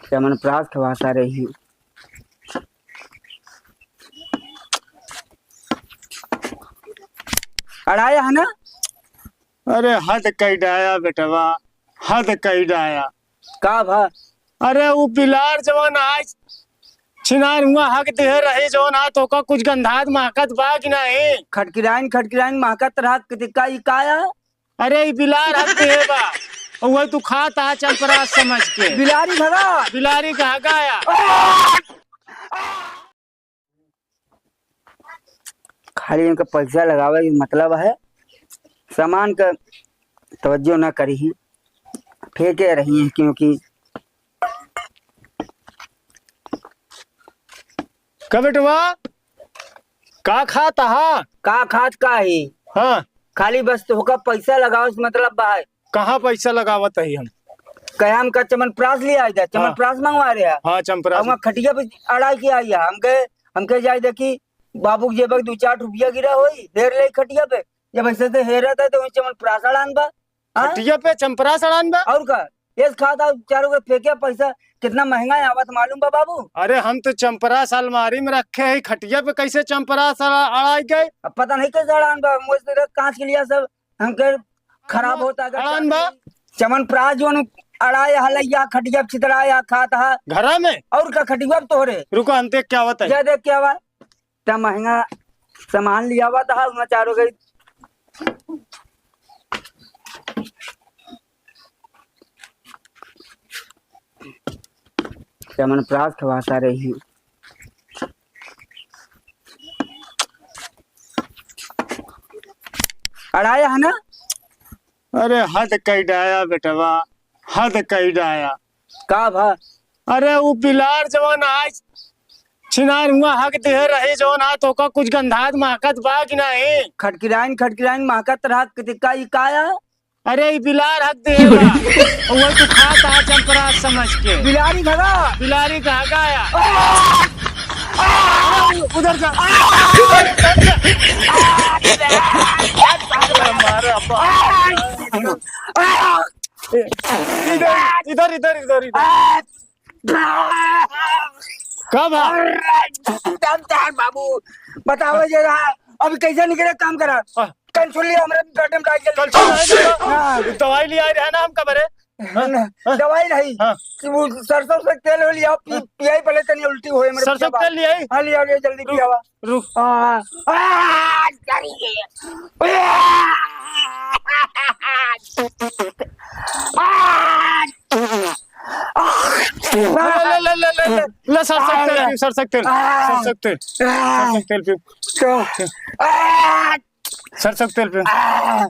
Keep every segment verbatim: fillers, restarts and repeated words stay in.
च्यवनप्राश खवात रही। अड़ाया है ना? अरे हद कई डाया बेटवा, हद कई डाया। का भा? अरे उ बिलार जवन आज छिनार हुआ हक दिहे रही जवन, आ तोका कुछ गंधात महकत बा कि नहीं? खटकिराइन खटकिराइन महकत रहा, कितिका ई काया? अरे ई बिलार हक दिहे बा। उहे तू खात हा चंपरास समझ के। बिलारी भगा। बिलारी का हगाया। खाली इनका पैसा लगावे के मतलब है, सामान का तवज्जो ना करी ही, फेंके रही हैं, क्योंकि का बेटवा, का खात हा? का खात का ही? हाँ। खाली बस तोहका पैसा लगावे से मतलब बा है। कहाँ पैसा लगावत ही हम? कहे हमका च्यवनप्राश लियाई दा, च्यवनप्राश मंगवा रहे हैं। हाँ, चंपराश। हम खटिया पे अड़ाई के आई है। हमके, हमके जाए देखी, बाबू के जेब में दू चार रुपया गिरा होई, हेर ले खटिया पे। जब ऐसे से हेरत है तो वही च्यवनप्राश अड़ान बा। हाँ? खटिया पे चंपराश अड़ान बा? और का? एस खाता चारों के फेंके पैसा, कितना महंगा है आवत मालूम बा बाबू? अरे हम तो चंपराश अलमारी में रखे हैं, खटिया पे कैसे चंपराश अड़ा-, अड़ाई गए? अब पता नहीं कैसे अड़ान बा, मुझे तो कांच के लिए सब हमके खराब होता है। अड़ान बा? च्यवनप्राश जोन अड़ाए हलैया, खटिया पे छितराया खात हा। घरा में? और का खटिया पे तोहरे? रुको, हम देख क्या होता है। जा देख क्या हुआ। इतना महंगा सामान लियावा था, उतना चारों गई। च्यवनप्राश खवात रही। अड़ाया है ना? अरे हद कई डाया बेटवा, हद कई डाया। का भा? अरे उ बिलार जवन आज छिनार हुआ हक दिहे रही जवन, आ तोका कुछ गंधात महकत बा कि नहीं? खटकिराइन खटकिराइन महकत रहा, कितिका ई काया? अरे ई बिलार हक दिहे बा। उहे तू खात हा चंपरास समझ के। बिलारी भगा। बिलारी का हगाया। उधर जा। मारे अब्बा। इधर, इधर, इधर, इधर। का भा? अरे, दमदार बाबू, बताओ जरा, अभी कैसे निकले काम करा? हाँ। कल सुन लिया, हमरा पेट में डाल के कल सुन लिया। हाँ। दवाई लिया रहे ना हम कबरे। हाँ, हाँ। दवाई नहीं। हाँ। कि वो सरसों से तेल हो लिया, पी-, हाँ। पियाई पहले तनी उल्टी होए, मेरे सरसों पिया तेल लिया? हाँ, लिया, लिया, जल्दी रुक, पियावा। रुक। हाँ। आ, आ, ले, ले, ले, ले, ले, ले, सरसों तेल पी, सरसों तेल, आ, सरसों तेल, आ, सरसों तेल पी। तो, आ, सरसों तेल पी। आ,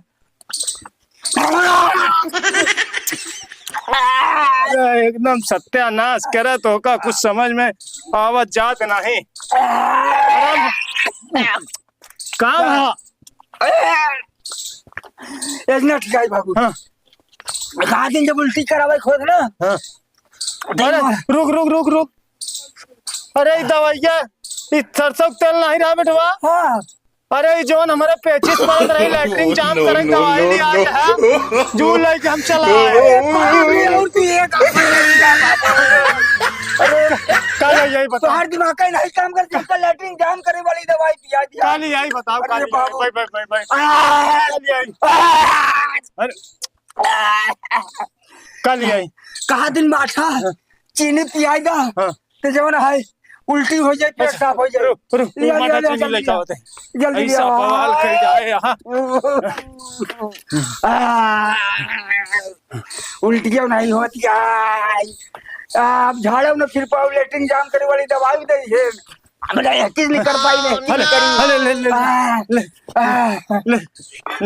अरे, एकदम सत्यानाश करे तो का कुछ समझ में आवत जात नहीं। अरे, का भा? एतना ठिकाई बाबू। हाँ। कहा दिन जब उल्टी करावे खोद ना। हाँ। अरे, रुक, रुक, रुक, रुक। अरे, ई दवाइया, ई सरसों के तेल नहीं रहा बेटवा? हाँ। अरे, ई जौन हमारे पेचिस पड़त रही, लैट्रिन जाम करे, दवाई ले आए हैं। जू लेके हम चला आए। अरे, बाप रे, और तू ये काम कर रहा है? अरे, का ले आई बता? तोहार दिमाग का नहीं काम करता, लैट्रिन जाम करे वाली दवाई पिया दिया। का ले आई बताओ, का ले आई? बाप। भाई, भाई, भाई, भाई। आ! का ले आई? आ! अरे, आ! का ले आई? कहा दिन माठा, हाँ। चीनी पियाई दा। हाँ। तो जवन है, उल्टी हो जाए, पेट साफ हो जाए। रुक, रुक, लिया, लिया, लिया, चीनी जल्दी लेके लिया। आवत है। जल्दी ऐसा लिया। बवाल कर जाए यहाँ। आ, उल्टियों नहीं होती है। आप झाड़ो न फिर पाओ, लैट्रिन जाम करे वाली दवाई दे है। हमरा एक चीज नहीं कर पाई, नहीं चीज हले, करी। हले, ले, ले, आ, ले, आ, ले,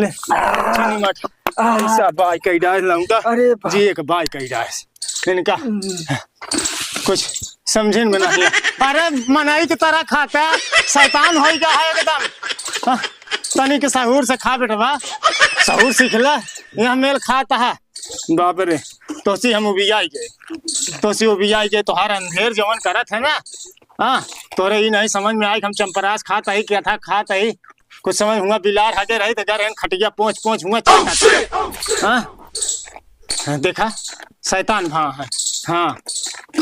ले, आ, चीनी मत। आ, ऐसा बाई कई डाल लाऊंगा। अरे बा- जी, एक बाई कई डाल। इनका हम्म। कुछ समझे में नहीं। अरे, मनई की तरह खाता, शैतान होई गया है एकदम। हाँ, तनी के सहूर से खा बेटवा, सहूर सीख ले। यह मेल खाता है। बाप रे, तोसी हम उबियाई गए, तोसी उबियाई गए, तोहार अंधेर जवन करत है ना, हाँ, तोरे ई नहीं समझ में आई कि हम चंपरास खात हई, क्या था खात हई, कुछ समय हुआ बिलार हगे रही तो गए रहन खटिया पोंछ पोंछ हुआ चल जाता। हाँ? हाँ, देखा, शैतान भाव है। हाँ,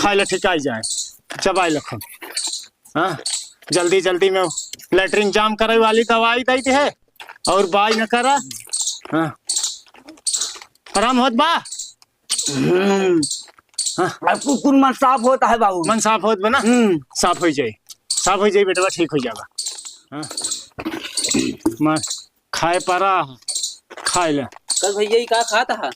खाइ ले, ठिकाइ जाए, चबाइ ले खूब। हाँ, जल्दी जल्दी में लैट्रिन जाम करे वाली दवाई दइ दिहे, और बाई न करा। हाँ, आराम होत बा? हम्म। हाँ। अब कुकुर मन साफ होत है बाबू। मन साफ होत बा ना? हम्म। साफ होइ जाई, साफ होइ जाई बेटवा, ठीक होइ जाबा। हाँ। मार, खाए परा, खाए ले। कल भैया, ई का खात हा?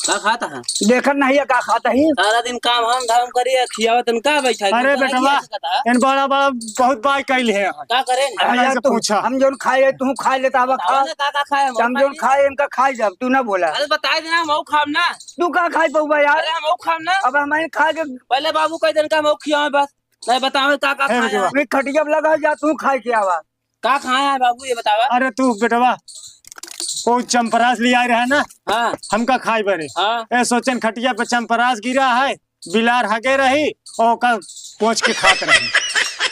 का खात हा? देखत नहीं है का खात ही? सारा दिन काम हम धाम करी, खियावत न का बैठा है? अरे का बेटवा, खिया सकत हा? इन बड़ा बड़ा बहुत बाई कइले हैं। का करे? अरे ऐसे यार, तू, पूछा। हम जौन खाए, तू खाए लेता हवा, बतावा खा। ना, का का खाए हम हम जौन खाई? खाए, इनका खाए जब, तू ना बोला। अरे बताइ देना, हम खाम ना। तू का खाए पउबा यार? अरे हम खाम ना। अब हम खा के पहले बाबू कह देन का हम खियावे बस। नहीं बतावे का का हे खाए बेटवा। हैं? मैं खटिया पे लगा जा, तू खाए के आवा। का खाए हैं बाबू, ये बतावा। अरे तू बेटवा, वो चंपरास ले आए रहे ना, हाँ। हमका खाए बरे। हाँ। ए सोचन खटिया पे चंपरास गिरा है, बिलार हगे रही, ओका पोंछ के खात रही।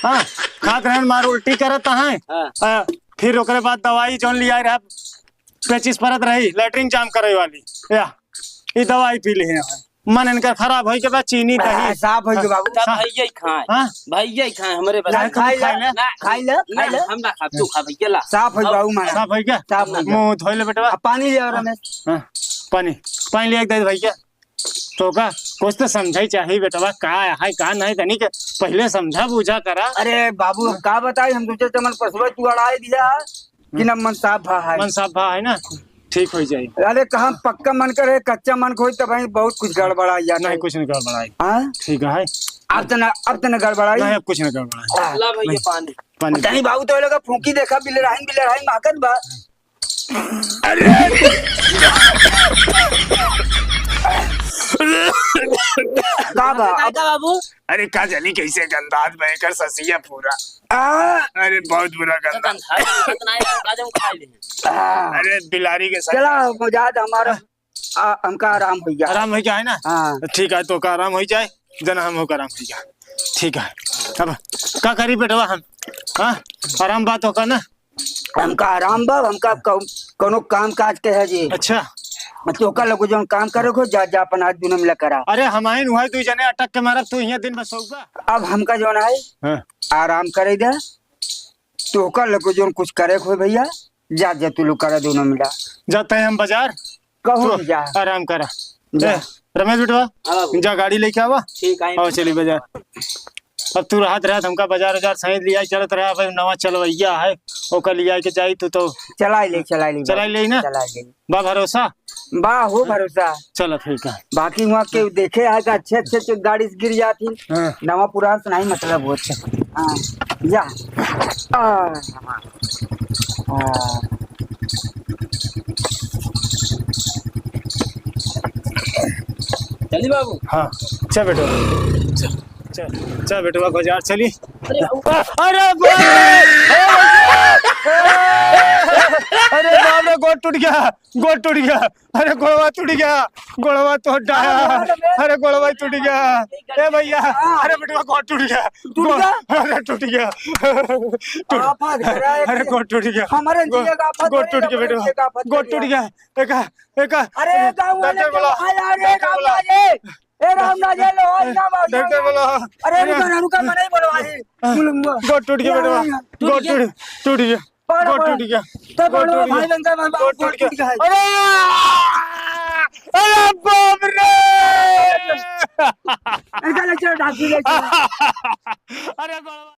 हाँ, खात रहन मार उल्टी करत हैं। हाँ। आ, फिर ओकरे बाद दवाई जौन ले आए रहे, पेचिस परत रही, लैट्रिन जाम करे वाली। या, ई दवाई पी ले हैं। मन इनकर खराब होई के बाद चीनी, दही। आ, साफ होई के बाबू। तब सा- भैया ही खाए। हाँ? भैया ही खाए, हमरे बस। ना, खाई ले, खाई ले। ना, खाई ले, ना, खाई ले। हम ना खाब, तू खा भैया, ला। साफ होई बाबू, मारा। साफ होई क्या? साफ होई। मुंह धोई ले बेटवा। आ, पानी ले आओ रमेश। हाँ, पानी, पानी ले एक दे भैया। तो का, कुछ तो समझाई चाहिए बेटवा, का है, का नहीं, तनी के पहले समझा बूझा करा। अरे बाबू, अब का बताई, हम दूसरे चमन पसुआ तू अड़ाई दिया। कि ना मन साफ भा है। मन साफ भा है ना, ठीक होइ जाई। अरे कहाँ पक्का मन करे, कच्चा मन खोई तब ही बहुत कुछ गड़बड़ाई जाता नहीं, है। कुछ नहीं गड़बड़ाई। हाँ? ठीक है। अब तो ना, अब तो ना गड़बड़ाई। नहीं, अब कुछ नहीं गड़बड़ाई। हाँ। ला भैया पानी। पानी। तनी बाबू तो लोग फूंकी देखा, बिलराइन, बिलराइन माकत बा। अरे! का बा? का बाबू? अरे का जानी कैसे गंधात बा एकर ससिया पूरा। आ! अरे बहुत बुरा तो गंधात। गंधात बा, तो ना आए, तो का जाऊं खा ले। आ! अरे बिलारी के साथ। चला, मजाद हमारा, आ, हमका आराम होइ गया। आराम होइ गया है ना? हाँ। ठीक है, तो का आराम होइ जाए, जना हम होकर आराम होइ गया। ठीक है, अब का करी बेटवा हम? हाँ, आराम बात होगा ना? हमका आराम बा, हमका कौ-, कौनो काम काज के है जी। अच्छा। मतलब ओकर लगे जौन काम करे को, जा, जा अपन हाथ दुनो मिला करा। अरे हमाइन हुआ दुई जने अटक के मारब, तू हियाँ दिन भर सोउबा। अब हमका जौन है, हाँ। आराम करे दे। तो ओकर लगे जौन कुछ करे को भैया, जा, जा तू लोग करा दुनो मिला। जाते हैं हम बाजार। कहूँ तू जा। आराम करा। जा। ए, रमेश बेटवा, हाँ बाबू। जा गाड़ी लेके आवा। ठीक है। आओ चली बाजार। अब तू रहत रहत हमका बाजार उजार सहित लिया चलत रहा, भाई नवा चलवैया है, ओकर लिया के जाई तू तो। चलाई ले, चलाई ले चलाई बाबू, ले ना? चलाई ले। बा भरोसा? बा हो भरोसा। चलो ठीक है। बाकी वहाँ के देखे आए तो अच्छे अच्छे अच्छे गाड़ी से गिर जाती। हाँ। नवा पुरान से नहीं मतलब होत। हाँ, जा। आ, आ। चली बाबू। हाँ, चल बेटवा, चल, चल, चल बेटवा, बाजार चली। अरे बाप। अरे बाप रे, अरे बाप रे, गोड़ टूट गया, गोड़ टूट गया। अरे गोड़वा टूट गया, गोड़वा टूट गया। अरे गोड़वा टूट गया। ए भैया, अरे बेटवा गोड़ टूट गया। टूट गया? अरे टूट गया। टूट-, अरे गोड़ टूट गया। हमारे गोड़, जिया का आफत गोड़ टूट गया बेटवा। गोड़ टूट गया। एका, एका। अरे गाँव वाले डॉक्टर बोला। अरे डॉक्टर बोला। ए राम राजे लो, ए राम राजे। डॉक्टर बोला। अरे रुका ना, रुका, मैं नहीं बोलवा ही। हाँ। गोड़ टूट गया बेटवा। गोड़ टूट, टूट गया। गोड़ टूट गया। तो गोड़ टूट गया। भाई बन गया, गोड़ टूट गया। अरे! अरे बाप रे! इनका ले चलो, डॉक्टर ले चलो। अरे बाबा।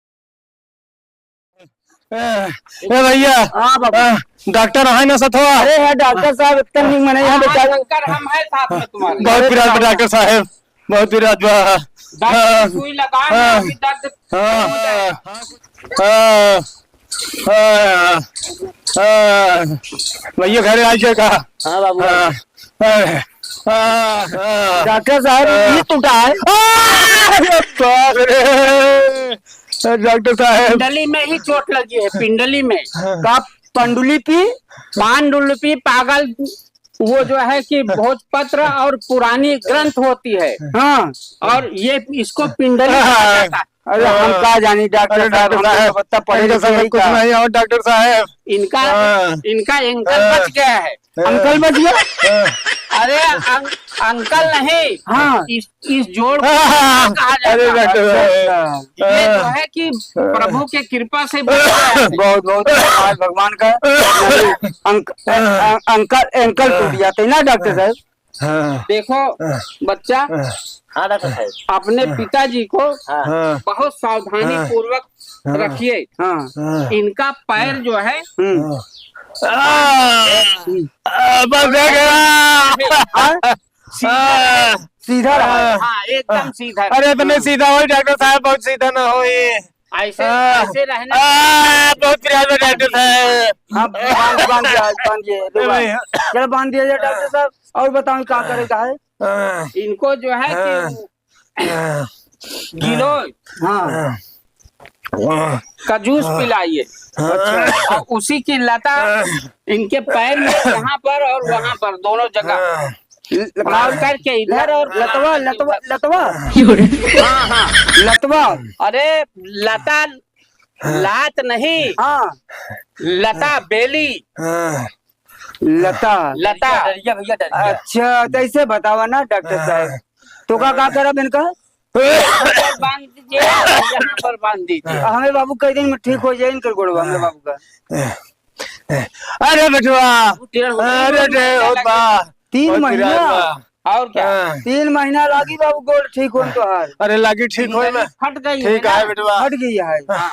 ए, ए भैया। हाँ बाबा। ए, डॉक्टर है ना सथवा? अरे यार, डॉक्टर साहब, इतना नहीं मने यहाँ बेचारा। डॉक्टर हम हैं साथ में तुम्हारे। बहुत पिरात बा डॉक्टर साहब, बहुत पिरात बा। दर्द हाँ। की सुई लगा ना, हाँ। अभी दर्द हाँ। हो जाए। हाँ। हाँ। हाँ। भैया घरे आ जाए का? हाँ बाबू। हाँ। हाँ। हाँ। हाँ। डॉक्टर साहब, हाँ। ये टूटा है। हाँ। अरे बाप रे। डॉक्टर साहब। पिंडली में ही चोट लगी है, पिंडली में। हाँ। का पंडुलिपि, पांडुलिपि, पागल, वो जो है कि भोजपत्र और पुरानी ग्रंथ होती है। हाँ। और ये, इसको पिंडली कहा जाता है। अरे, हम हाँ। का जानी डॉक्टर अरे, साहब, डॉक्टर हम तो साहब, इतना पढ़े इनका लिखे समझ नहीं कुछ का। नहीं और डॉक्टर साहब। इनका, हाँ। इनका अंकल हाँ। बच गया है। हाँ। अंकल बच गया? हाँ। अरे, अं-, अंकल नहीं। हाँ। इस, इस जोड़ को हाँ, हाँ, हाँ। कहा जाता अरे, है। डॉक्टर साहब। अच्छा, अच्छा। ये जो हाँ। है कि हाँ। प्रभु के कृपा से बच गया है। बहुत, बहुत धन्यवाद भगवान का। अंक-, हाँ। अं-, अंकल, अंकल हाँ। टूट जाते ना डॉक्टर साहब। हाँ। देखो हाँ। बच्चा, हाँ। हाँ, डॉक्टर साहब। अपने हाँ। पिताजी को हाँ। हाँ। बहुत सावधानी हाँ। पूर्वक हाँ। रखिए। हाँ। हाँ। इनका पैर हाँ। जो है हम्म। हाँ। आ, हम्म। आ, बस हो गया। हाँ? सीधा आ, रहे। सीधा रहे। आ, हाँ, एकदम आ, सीधा रहे। अरे, इतने हाँ। सीधा होई डॉक्टर साहब, बहुत सीधा ना होई। ऐसे, आ, ऐसे रहना आ, चाहिए। बहुत प्यार में डॉक्टर साहब। हाँ, बांध, बांध दिया, बांध दिया, ए भाई, हाँ। चलो, बांध दिया जाए डॉक्टर साहब। और बताओ, क्या करे का है? हाँ। इनको जो है कि हाँ। हाँ। गिलोय हाँ। हाँ। का जूस हाँ। पिलाइए। हाँ। अच्छा। और उसी की लता हाँ। इनके पैर में यहाँ पर और वहाँ पर दोनों जगह हाँ। ल-, खास करके इधर और लतवा, लतवा, लतवा। हाँ, हाँ। लतवा। अरे, लता, हाँ। लात नहीं। हाँ। लता, बेली। हाँ। लता। लता। डरिया भैया, डरिया। अच्छा, तो ऐसे बतावा ना, डॉक्टर साहब। हाँ। तो का, का करब इनका? यहाँ पर बांध दीजिए, यहाँ पर बांध दीजिए। हमें बाबू कई दिन में ठीक हो जाए इनकर गोड़वा, हमरे बाबू का। अरे बेटवा, वो डेढ़ होता है, अरे डेढ़ होता है। तीन बहुत महीना। पिरात बा। और क्या? हाँ। तीन महीना लागी बाबू गोड़ ठीक होन तोहार। अरे लागी ठीक होए में। फट गई है ठीक ना? है बेटवा। फट गई है। हाँ।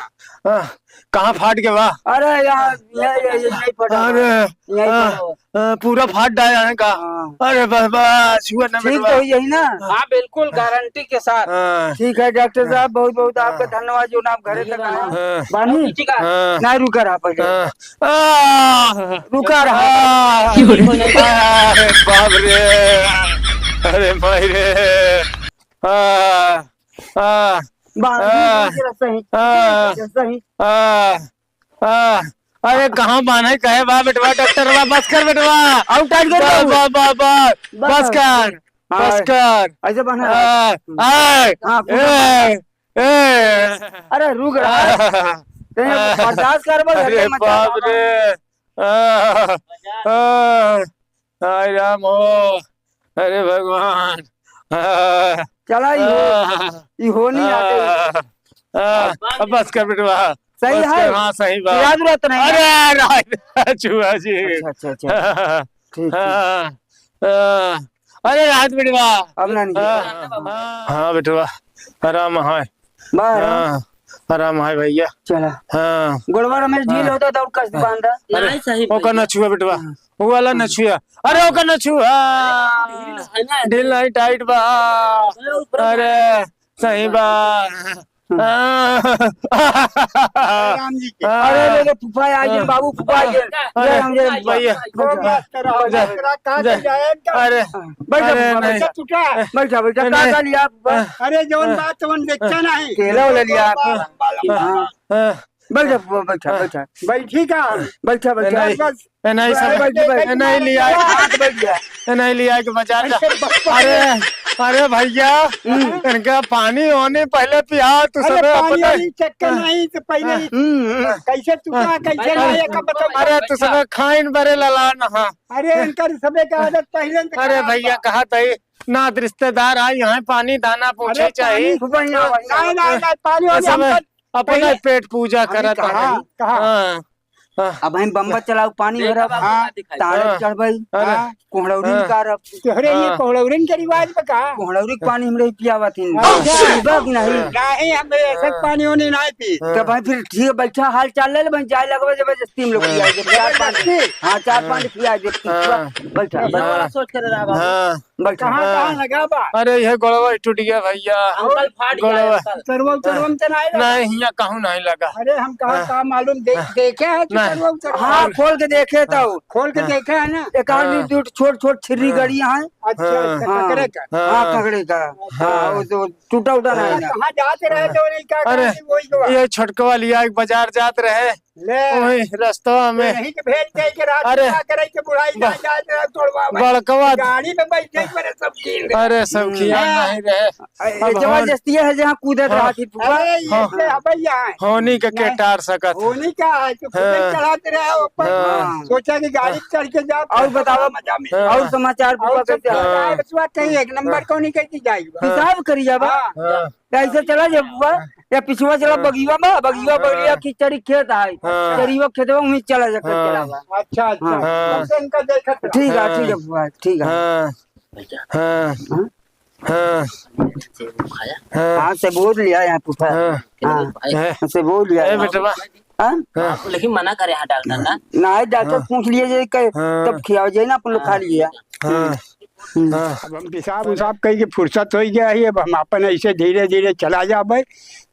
हाँ। कहाँ फाट के बा? अरे यार, ये, ये, ये नहीं फटा अरे, बा। यहीं हाँ, पर हो। हाँ, पूरा फाट डाया है का? हाँ। अरे बस, बस, हुआ ना ठीक बेटवा। तो हुई यही ना? हाँ, बिल्कुल गारंटी के साथ। हाँ। ठीक है डॉक्टर साहब, बहुत बहुत आपका हाँ। धन्यवाद जो ना आप घरे तक आए। हाँ। बानी? हाँ। ना रुका रहा पहले। हाँ। आ, रुका रहा। आ, अरे बाप रे। अरे माई रे। आ, आ, बानी आ, जरा सही। आ, जरा सही। आ, आ, अरे कहाँ बान्हे कहे बा बेटवा, डॉक्टर बा, बस कर बेटवा। आउट टाइट कर बा, दो। बा, बा, बा, बस। बस कर, हाँ, बस कर। ऐसे बान्हे। आ, आ, हाँ, ए, ए। अरे रुक रहा। आ, तेरे आ, बर्दाश्त कर बा, अरे मचा बाप रहा। रे। आ, आ, हाय राम हो। अरे भगवान। आ, चला, ई हो, आ, ई हो नहीं आते। आ, आ, अब बस कर बेटवा। सही बस है? कर, हाँ, सही बात। याद रहत नहीं। अरे, राय, छुआ जी। अच्छा, अच्छा, अच्छा। ठीक, ठीक। हाँ, हाँ। अरे, रात बेटवा। अब ना नहीं। हाँ, हाँ, हाँ, बेटवा। आराम है। बा, आराम। हाँ, आराम है भैया। चला। हाँ। गोड़वा रमेश ढील हाँ। होता तो और कस हाँ। बांधा। अरे, नहीं, सही ओकर भैया। ना छुआ बेटवा। हाँ। वो वाला ना छुआ। अरे, ओकर ना छुआ। ढील है ना? ढील नहीं, टाइट बा। अरे, ऊपर अरे, सही बा। हाँ। हाँ। राम जी के। हाँ। अरे, रे, रे, फूफा आ गए, हाँ। बाबू फूफा आ गए। अरे, ले, हम ले, भैया। बैठा। करा, जा, करा, का जा। कर जाए इनका? अरे, बैठा, अरे, फूफा, नहीं। बैठा। टूटा। बैठा, बैठा, का नहीं। कर लिया आप? हाँ। अरे, जौन हाँ। बात तौन देखता हाँ। नहीं। केला वाला लिया आप? हाँ। हाँ। बैठा, फूफा, बैठा, हाँ। बैठा। बैठी का? बैठा, बैठा। नहीं। बस। ए, नहीं, सब, बैठ, बैठ, ए, नहीं, लिया। हाथ बैठ गया। ए, नहीं, लिया के बाजार जा। अरे, अरे भैया, हम्म। इनका पानी वानी पहले पिया, तू अरे, सब पानी अपने वाली चक्कर हाँ। नहीं, तो पहले ही हम्म, हम्म। कैसे टूटा, हाँ। कैसे अरे, नहीं, ये कब बताओ? अरे, तू सब खाइन बरे लला नहा। अरे, इनकर सबे का आदत पहले से अरे खराब भैया, बा। कहा तई, ना रिश्तेदार आए, यहाँ पानी दाना पूछे अरे, चाहिए। पानी, नहीं, नहीं, नहीं, पानी वाली सब हमको अपने पहले पेट पूजा अभी करत कहाँ है। कहाँ? हाँ। हाँ। अब हम बम्बा चलाऊ, पानी देखा भरब, बाबू, हाँ। ना दिखाई। तारे हाँ। चढ़बई, अरे। हाँ। कोहड़ौरी हाँ। निकारब। तोहरे ये हाँ। कोहड़ौरी के रिवाज बा का? कोहड़ौरी के पानी हमरे पियावत ही। अच्छा। पीबा कि नहीं? नहीं, हम ऐसे हाँ। पानी होने नहीं पी। हाँ। तो भाई फिर ठीक है, बैठा हाल चाल ले ले, भाई जाए लगबे जबरदस्ती हम लोग हाँ। पियाई देब, चार पाँच। जबरदस्ती? हाँ, चार हाँ। पाँच पियाई देब, ठीक बा? हाँ। बैठा, ये बैठा। वाला सोच के रहा बाबू। हाँ। बैठा। कहाँ, हाँ। कहाँ लगा बा? अरे, ये गोड़वा टूट गया भैया। अंकल फाट गया गोड़वा। अंकल। उतरवा, उतरवा में तो नहीं लगा। नहीं, हियाँ कहूँ नहीं लगा। अरे, हम कहाँ, हाँ। कहाँ मालूम दे-, हाँ। देखे हैं कि नहीं। उतरवा, उतरवा। हाँ, खोल के देखे तो। खोल के हाँ। देखे हैं ना। एक आदमी हाँ। दो छोट, छोट छिर्री हाँ। गड़ी हैं। अच्छा, हाँ। अच्छा, हाँ। ककड़े का। हाँ। हाँ, ककड़े का। हाँ। हाँ, वो तो टूटा उटा नहीं ना। कहाँ जाते रहे जो नहीं क्या अरे, करेंगे, वही तो। ये छोटकवा लिया, एक बाजार जात रहे। ले। वही रस्तवा में। यहीं के भेज दे के रात अरे। में करे के बुढ़ाई ब-, जाए, जाए, जाए, तोड़वा भाई। बड़कवा। गाड़ी में बैठे ही मेरे सब खेल रहे। अरे, सब हम्म। खिया हाँ। नहीं रहे। ए, अब जबरदस्ती है, जहाँ कूदत हाँ। रहा थी फुआ। अरे, ये हाँ। से अब यहाँ है। होनी के के नहीं। टार सकत। होनी का है, तो खुद ही हाँ। चढ़ाते रहे ऊपर। हाँ। सोचा कि गाड़ी चढ़ के जाओ, और बताओ, मजा में। हाँ। और समाचार फुआ और सब कैसे है? हाँ। बचवा कहीं एक नंबर हाँ। कौन ही कैसी जाएगी? हाँ। हिसाब करी जाबा। हाँ। हाँ। या ऐसे चला जा फुआ, हाँ। या पिछुआ चला हाँ। बगिया में, बगिया हाँ। बगिया खिचड़ी खेत है। हाँ। चरियो खेतवा में चला जा करके हाँ। लावा। अच्छा, अच्छा। हाँ। हाँ। तब से इनका देखत रहा। ठीक है, हाँ। ठीक है फुआ, ठीक है। हाँ। हाँ। हाँ। हाँ। हाँ। हाँ, से बोल लिया यहाँ फूफा। हाँ। हाँ। है। से बोल लिया ए, यहाँ। बेटवा। हाँ? हाँ। आपको लेकिन मना करे यहाँ डॉक्टर ना। ना, डॉक्टर हाँ। पूछ लिए जे कहे, हाँ। तब खियाओ जे ना अपन लोग खा लिए। हाँ। हम्म। हाँ। अब हम पेशाब उसाब कई के फुर्सत हो गया है, अब हम अपन ऐसे धीरे धीरे चला जाबे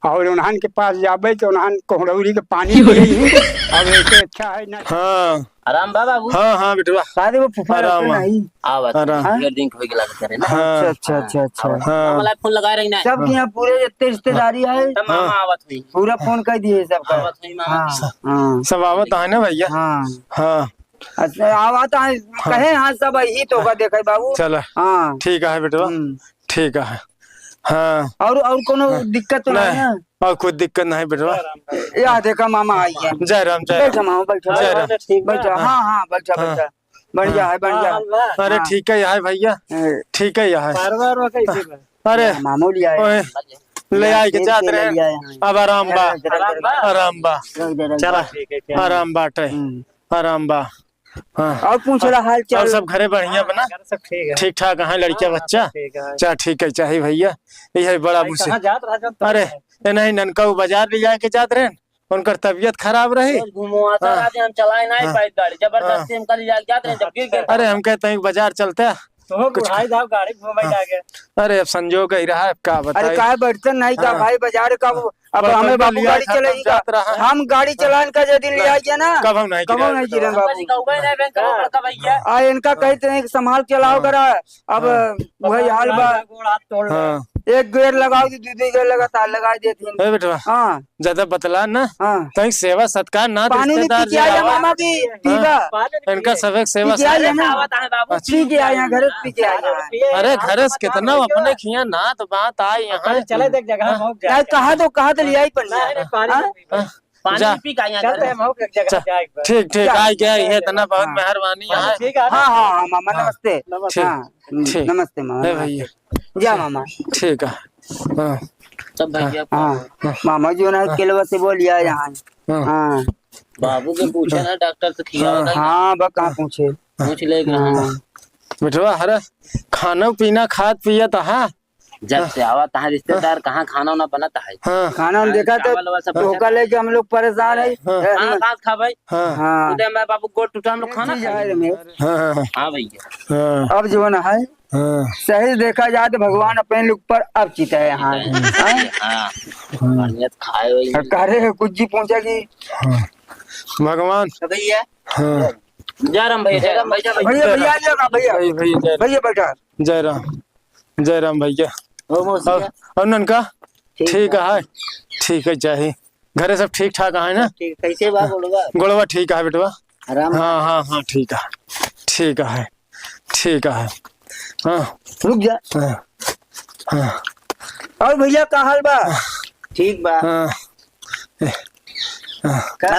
और उन्हन के पास जाबे तो उन्हन कोहड़ौरी के पानी पिए ही। अब ऐसे अच्छा है ना। हाँ। आराम बा बाबू? हाँ, हाँ, बेटवा। का रे वो फुफा आराम रखते बा। नहीं? आवत आराम। ढेर दिन के होई गेला करे ना। हाँ। अच्छा, अच्छा, अच्छा, अच्छा। हाँ। हमारा फोन लगा रही ना। सबके यहाँ पूरे जितने रिश्तेदारी है, तब मामा हाँ। आवत हुई। पूरा फोन कर दिए सबका। आवत हुई मामा। हाँ, हाँ। सब आवत है ना भैया? हाँ। हाँ। अच्छा, आवत है, हाँ। कहे हाँ सब यही तो होगा, देखे बाबू। चला। हाँ। ठीक है बेटवा। हम्म। ठीक है। हाँ। और, और कोनो हाँ। दिक्कत तो नहीं नहीं, है? और कोई दिक्कत नहीं बेटवा। या देखा मामा आई है। जय राम, जय बैठा राम। मामा, बैठा। जय राम। बैठा, हाँ। हाँ, हाँ, बैठा, हाँ। बैठा। बढ़िया हाँ। है, बढ़िया है। हाँ, हाँ। अरे हाँ। ठीक है, यह है भैया। हाँ। ठीक है, यह है। पारवा वारवा कैसे बा? अरे, मामूली आए। ओए, ले आए के जात रहे। अब आराम बा। आराम बा? आराम बा। रख दे, रख दे। चला। ठीक है, ठीक है। आराम बाटे। हम्म। आराम बा। हाँ। और पूछ रहा हाल चाल। और सब घरे बढ़िया बा ना? घर सब ठीक है। ठीक ठाक है, लड़किया हाँ, बच्चा? सब ठीक है। चल ठीक है, चाही भैया। यही बड़ा भाई, मुझसे। कहाँ जात रहा जब तो? अरे, ये नहीं, ननका वो बाजार ले जाए के जात रहे, उनकर तबीयत खराब रही। रोज घूमो, आता हाँ। रहते, हम चलाए नहीं हाँ। पाए गाड़ी, जबरदस्ती हाँ। हम कल ले जाके जात रहे, जब गिर गए। अरे, हम कहते हैं कि बाजार चलते हैं। तो कुछ बुढ़ाई जाओ, गाड़ी घुमाई हाँ। जाके। अरे, अब संजोग ही रहा, अब का अरे, बताई? काहे बैठते नहीं का हाँ। भाई, बाजार का वो अब हाँ, हमें तो बाबू लिया गाड़ी था, चलाएगी तब का? जात रहा है। हम गाड़ी हाँ। चलान का जे दिन ले नहीं, आइए ना, कबहू नहीं कबहू गिरे नहीं गिरे बेटवा। बाबू। कबहू नहीं गिरे बाबू, बड़का भैया। आ, इनका हाँ। कहते हैं कि संभाल के लाओ हाँ। करा, अब हाँ। वही हाल बा। गोड़ हाथ तोड़ ले। हाँ। एक गेयर लगाओ तो दू दू गेयर लगातार लगाई देती हैं। ए बेटवा, हाँ। ज्यादा बतला ना, हाँ। तनिक सेवा सत्कार ना, पानी उनी रिश्तेदार पी के आया जावा। मामा की, हाँ। पीबा। पानी पी इनका के। सब एक सेवा पी के आया सत्कार। ना। आवत है बाबू, अच्छा। पी के आया, घर से पी के आया। अरे, घरे से कितना अपने खिया ना तो बात आई यहाँ। चले देख जगह हाँ। पहुँच जाए। नहीं, कहा तो, कहा तो लिया ही पड़ना। नहीं, नहीं, पानी हाँ? नहीं पीबा। हाँ। पानी जा। पी के आया चलते घर। हैं, हम एक जगह जा। जाए एक बार। ठीक, ठीक, जा। आई गया, ये इतना बहुत हाँ। मेहरबानी हाँ, है। ठीक है ना? हाँ, हाँ, हाँ, मामा, हाँ। नमस्ते। ठीक, हाँ, हम्म, ठीक। नमस्ते, मामा, ए नमस्ते। भैया। जा, मामा। ठीक है। हाँ। सब भैया हाँ, को हाँ। मामा जो ना हाँ। केलवा से बोलिया हाँ। यहाँ। हाँ। हाँ। बाबू के पूछे ना डॉक्टर से खिया हाँ। होता है। हाँ, बा, कहाँ हाँ। पूछे? पूछ ले एक हाँ। रहा। बेटवा, हरे खाना पीना खात पियत, हाँ? जब हाँ। से आवा तहाँ रिश्तेदार हाँ। कहाँ खाना वाना बनत है? हाँ। खाना हम हाँ, देखा तो चावल वावल सब हाँ। ओकर लेके हम लोग परेशान है। हाँ। ए, खाना हम साथ खा भाई। हाँ। हाँ। उदय मैं बाबू गोड़ टूटा हम लोग खाना ये चीज खाए। है रे मेरे। हाँ, हाँ, हाँ। हाँ भैया। हाँ। अब जो ना है, हाँ। सही देखा जाए तो भगवान अपने लोग पर अब चित है यहाँ। चित है। हाँ। हाँ। हाँ। बढ़िया तो खाए वही। अब कह रहे हैं, कुछ जी पूछा कि हाँ। भगवान। तो भैया। हाँ। जय राम भैया, जय राम भैया, भैया। भैया, भैया, आ जाओ ना, भैया। भैया, भैया, जय राम। भैया, बैठा। जय राम। जय राम भैया। ओ मौसी और, है। और ननका? ठीक ठीक है। है। ठीक है, चाही। घरे सब ठीक ठाक है ना? ठीक, कैसे बा गोड़वा? गोड़वा ठीक है बेटवा। आराम? हाँ, हाँ, हाँ, ठीक है। ठीक है। ठीक है। हाँ। रुक जा। हाँ। हाँ। और भैया का हाल बा? ठीक बा। हाँ। ए, हाँ। का?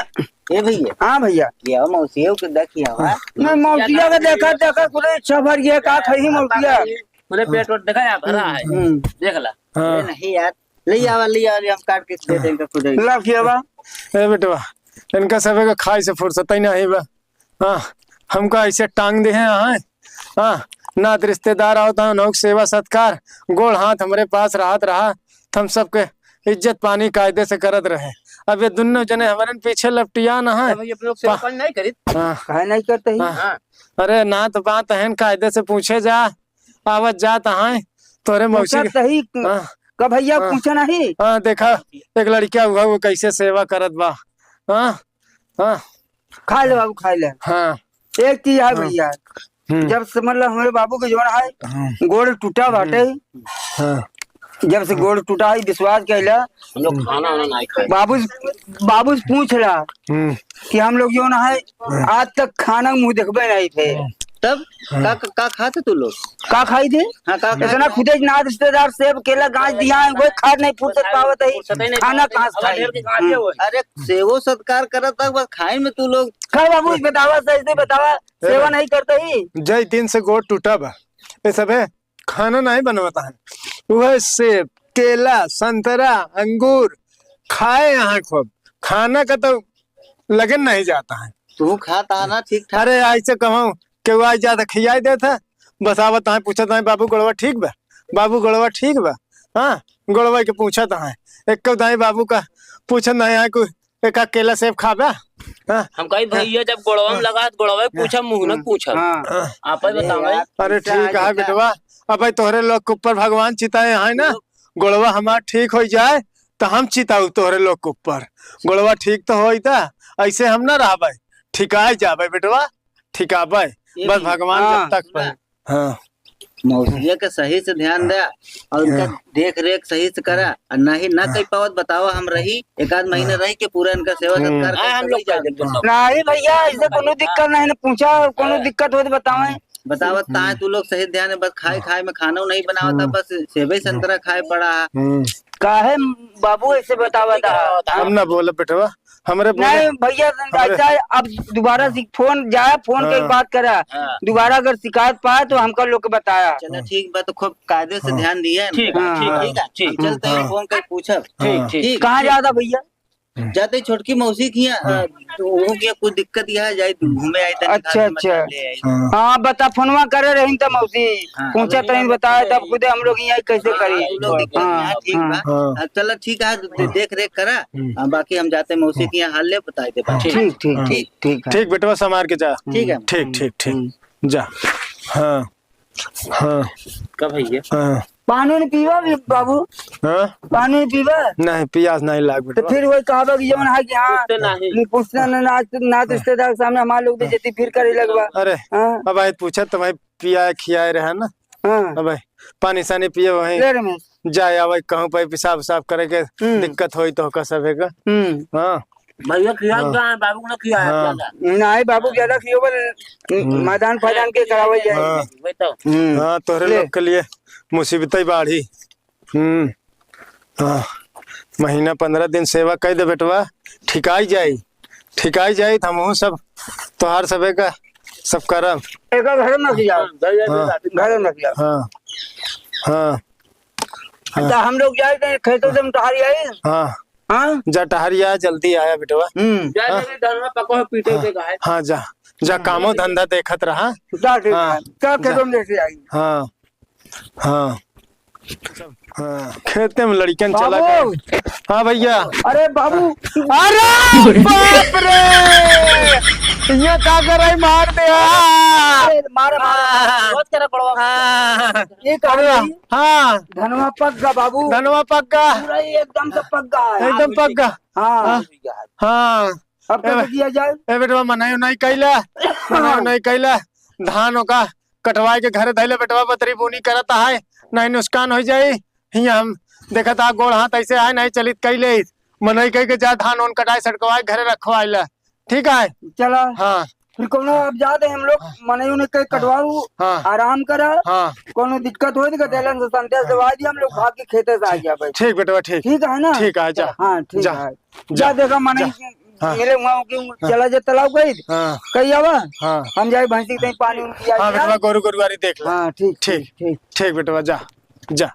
ए भैया। हाँ भैया। ये आओ मौसियो के देखिए, हाँ। हाँ। मैं मौसिया का देखा, देखा खुद इच्छा भर गया, का खाई मौसिया? पूरे पेट वोट देखा है, भरा है। हम्म। देख ला। हाँ। ए नहीं यार, ले आवा, ले आवा, हम काट के दे देंगे खुद ही। ला किया बा? ए बेटवा, इनका सबे का खाई से फुर्सत ही नहीं बा। हाँ, हमका ऐसे टांग दे हैं, हाँ, हाँ, नात रिश्तेदार आवत हैं, उनहू के सेवा सत्कार, गोड़ हाथ हमरे पास रहत रहा, त हम सबके इज्जत पानी कायदे से करत रहे। अब ये दुन्नो जने हमरे पीछे लपटिया न है। तो भाई, अपने लोग सेवा पा-, पानी नहीं करित? हाँ। काहे नहीं करते ही? हाँ। हाँ। अरे, नात बात है, कायदे से पूछे जा, आवत जात हैं, तोरे मौसी पूछत के, नहीं, हाँ। का भैया हाँ। पूछा नहीं? हाँ, देखा, एक लड़किया हुआ, वो कैसे सेवा करत बा। हाँ, हाँ। खा ले बाबू, खा ले। हाँ। एक चीज है हाँ। भैया, हम्म। जब से मतलब हमरे बाबू के जोन है, हाँ। गोड़ टूटा हम्म। बाटे। हाँ। जब से गोड़ टूटा है, विश्वास कैला। हम लोग खाना वाना नहीं खाए। बाबू, बाबू से पूछ ला हम्म। कि हम लोग जो ना है, आज तक खाना मुंह देखबे नहीं थे। तब हाँ। का, का, का खाते तू लोग? का खाई थे? हाँ, का खाई इतना थे? खुदे नात रिश्तेदार सेब केला गांच दिया है, वो खा नहीं फुर्सत पावत है, फुर्सत ही नहीं खाना पावत है। कहाँ से खाई? अरे, सेवो सत्कार करत तक बस खाए में तू लोग। का बाबू, बतावा, सही से बतावा, सेवा नहीं करते ही। जय दिन से गोड़ टूटा बा, ये सब है। खाना नहीं बनवता है, वह सेब, केला, संतरा, अंगूर खाए यहाँ खूब, खाना का तो लगन नहीं जाता है। तू खाता है ना ठीक ठाक? अरे, ऐसे कहूँ, केहू आ जाता, खियाई देता, बस आवत है, पूछत है, "बाबू, गोड़वा ठीक बा? बाबू, गोड़वा ठीक बा?" हाँ, गोड़वा के पूछत है, एक दाई बाबू का पूछत नहीं है, कोई एक केला सेब खाबा? हाँ? हम कही, हाँ। भैया, जब गोड़वा में हाँ। लगा, तो गोड़वा ही हाँ। पूछा, मुंह न हाँ। पूछा। हाँ। आप ही अरे बताओ यार, भाई। अरे ऐसा ठीक है है बेटा। बेटवा, अब भाई तोहरे लोग के ऊपर भगवान चिताए हैं ना, लोग गोड़वा हमार ठीक हो जाए, तो हम चिताऊ तोहरे लोग के ऊपर। गोड़वा ठीक तो होई ता, ऐसे हम ना रहबे, ठिकाए जाबे बेटवा, ठिकाबे। ये बस भी। भगवान हाँ। जब तक सुना। हाँ। मौसिया के सही से ध्यान दे और इनका हाँ। देख रेख सही से करा, और नहीं ना हाँ। कह पावत बतावा, हम रही एक आध महीने हाँ। रही के पूरा इनका सेवा हम्म। सत्कार हाँ, हम करके लोग ले जाओ। कर देंगे सब। नहीं भैया, ऐसे कोनो दिक्कत नहीं, ना पूछा, कोनो हाँ। दिक्कत हो तो बतावें। बतावत हम्म। ताए तू लोग सही ध्यान है, बस खाए, हाँ। खाए में खाना नहीं बनावता, हम्म। बस सेबे हम्म। संतरा खाए पड़ा है। हम्म। काहे बाबू ऐसे बतावत है? हम ना बोले बेटवा, हमरे बोले, नहीं भैया, हमरे ऐसा है, अब दोबारा हाँ। से फोन जाए, फोन के हाँ। बात करा। हाँ। दोबारा अगर शिकायत पाए तो हमका लोग के बताया। चला हाँ। ठीक बा, तो खूब कायदे से हाँ। ध्यान दिए ठीक, इनका। हाँ, ठीक, हाँ। ठीक है, ठीक। हम चलते हैं, हाँ। फोन कर पूछब। ठीक, हाँ। ठीक। ठीक, कहाँ ठीक। जाता भैया? हम्म। जाते छोटकी मौसी की यहाँ, हाँ। अ, तो वो क्या कुछ दिक्कत यहाँ जाए, तो घूमे आए, तनी अच्छा, घास अच्छा। मचा ले आए। हाँ। हाँ, बता, फोनवा करे रही त मौसी, हाँ। पूछत रही, बताए, तब खुदे हम लोग यहाँ कैसे हाँ, करी? हाँ, हाँ, ठीक हाँ। बा। हाँ। हाँ, चलो, ठीक है, दे-, हाँ। देख रेख करा। हम्म। हाँ, बाकी हम जाते मौसी हाँ। के यहाँ हाल ले बताए दे, हाँ। ठीक, ठीक, हाँ। ठीक, ठीक है। ठीक, बेटवा, संभार के जा। ठीक है। ठीक, ठीक, ठीक। हम्म। जा। हाँ, हाँ। का भैया? हाँ। पानी नहीं पीवा भी बाबू? हाँ? पानी नहीं पीवा? नहीं, पियास नहीं लाग तो बेटवा। फिर वही कहबा कि जौन है कि हाँ, कुछ तो नहीं। नहीं, कुछ ना, ना, नात, नात हाँ। रिश्तेदार के सामने हमारे लोग बेइज्जती फिर करे लगबा। अरे, हाँ। अब आई पूछा तो भाई पियाए खियाए रहे ना। हाँ। अब भाई पानी सानी पिए वहीं। ले रमेश। जाए आवे कहूँ पे पेशाब उसाब करे के हम्म। दिक्कत होई तो का सभे का। हम्म। हाँ। भैया खिया हाँ। का है, बाबू ने खिया है हाँ। ज्यादा। नहीं, बाबू ज्यादा खियो बल, हम्म। मैदान फैदान के करावल जाए। हाँ। वही तो। हम्म। हाँ, तोहरे ले। लोग के लिए मुसीबत ही बाढ़ी। हम्म। हाँ। महीना पंद्रह दिन सेवा कई दे बेटवा, ठिकाई जाई, ठिकाई जाई, त हमहूँ सब तोहार सबे का सब करब। एक घर में खियाओ। हाँ। घर में खियाओ। हाँ। हाँ। अच्छा, हम लोग जाए थे खेतों से, हम टहरी आई। हाँ। हाँ? जा टहरी आ, जल्दी आया बेटवा। हम्म। जा हाँ? जल्दी धनवा पको है, पीटे हाँ। के गाय। हाँ, जा। जा, हाँ। कामो धंधा देखत रहा। जा ठीक हाँ। है। क्या जा। खेतों में लेके आई? हाँ। हाँ। हाँ। खेते में लड़िकन चला बाबू। गए। हाँ भैया। अरे बाबू। अरे बाप रे! ये का कर रही, मार दे। अरे मारे, मारे। हाँ। रोज करे बड़वा। हाँ। ये कहा अरे, नहीं? हाँ। धनवा पक गा बाबू। धनवा पक गा। पूरा ही एकदम से पक गा है। एकदम पक गा। हाँ। हाँ। हाँ। अब ए, कैसे किया जाए? ए बेटवा, मनई उनई कैला, मनई हाँ। उनई कैला, धान ओका कटवाए के घरे धैले बेटवा, बतरी बुनी करत है, नहीं नुकसान हो जाई। हियाँ हम देखत आ गोड़ हाथ ऐसे आए, नहीं चलित कैले, मनई कह के जा धान ओन कटाए सटकवाए घरे रखवाए ला। ठीक है? चला। हाँ। फिर कोनो अब जाते हम लोग, हाँ। मनई उनई कह हाँ। कटवाऊ, हाँ। आराम करा। हाँ। कोनो दिक्कत होई तो गदेलन से संदेश हाँ। देवा दी, हम लोग हाँ। भाग के खेते से आ ठीक, गया भाई। ठीक बेटवा, ठीक। ठीक है ना? ठीक है, जा। हाँ, ठीक जा। है। जा। जा देखा मनई हाँ। मिले हुआ कि हाँ। चला जा तालाब गई। हाँ। कही आवा? हाँ। हम जाए भैंसी के कहीं पानी उनकी आ हाँ, गया। बेटवा, गोरू गोरुआरी देख ले। हाँ, ठीक, ठीक, ठीक, ठीक। ठीक बेटवा, जा, जा।